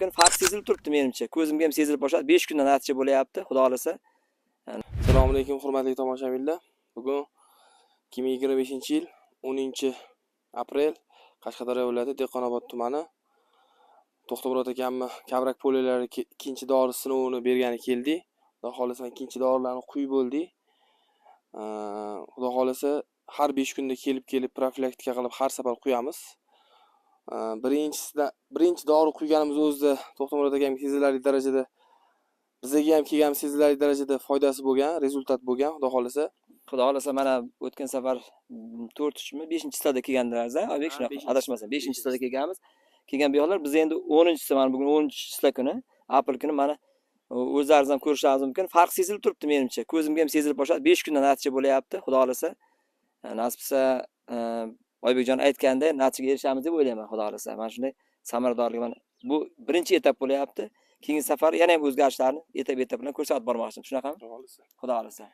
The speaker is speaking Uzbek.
mumkin. Farq sezilib turibdi menimcha. Ko'zimga ham sezilib boshladi. 5 kunda natija bo'lyapti, xudo xohlasa. Assalomu alaykum, hurmatli tomoshabinlar. Bugun 2025-yil 10 aprel, Qashqadaryo viloyati, Dehqonobod tumani. To'xtamurod akamni kavrak поле lari ikkinchi dori sinovini bergani keldik. Xudo xohlasa, ikkinchi dorilarni quyib bo'ldik. Xudo xohlasa, har 5 kunda kelib kelib profilaktika qilib, har safar quyamiz. Birinchisida, birinchi dori quyganimiz o'zida To'xtamurod akamga sezilarli darajada, bizaga ham kelgan sezilarli darajada foydasi bo'lgan, результат bo'lgan, xudo xohlasa. Xudo xohlasa, mana o'tgan safar 4-mi, 5-число da kelgandilar, Oybek, shunaqa Beshinchi. Adashmasam, 5-число da kelganmiz. Kelgan bu yoqlar biz endi 10-chisi, mana bugun 10-число kuni, aprel kuni, mana o'zlaringiz ham ko'rishlaringiz mumkin. Farq sezilib turibdi menimcha. Ko'zimga ham sezilib boshladi. 5 kunda natija bo'lyapti, xudo xohlasa. Nasib qilsa, Oybekjon aytganday natijaga erishamiz deb o'ylayman, xudo xohlasa. Mana shunday samaradorlik, mana bu birinchi etap bo'lyapti. Keyingi safar yana ham o'zgarishlarni etap etap bilan ko'rsatib bormoqchimiz. Shunaqami? Xudo xohlasa. Xudo xohlasa.